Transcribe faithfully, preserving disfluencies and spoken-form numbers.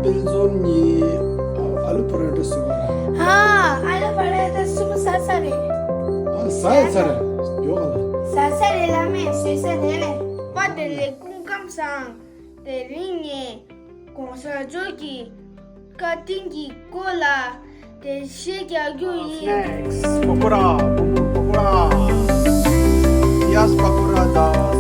ཨེ་མ་ཛོན་གྱི་ཨ་ལུ་པ་ར་ཐ་ཟེར་བ་ར། ཧ། ཨ་ལུ་པ་ར་ཐ་སུ་མོ་ཟ་ས་རེད། ཨ་ཟ་ཡ་ཚར་རེད། ཡོད་ག་ལ། ཟ་ས་རེད་ལ་མེད་ཟོས་ས་རེད་ལེ། པ་དེ་ལས་སྐུ་ཁམས་བཟང་། དེ་རིང་ངས་གོང་ས་མཆོག་གི་བཀའ་དྲིན་གྱི་སྐོར་ལ་དེ་བཤད་རྒྱག་རྒྱུ་ཡིན། Snacks, pakora, momo pakora. Piyaz pakora དང་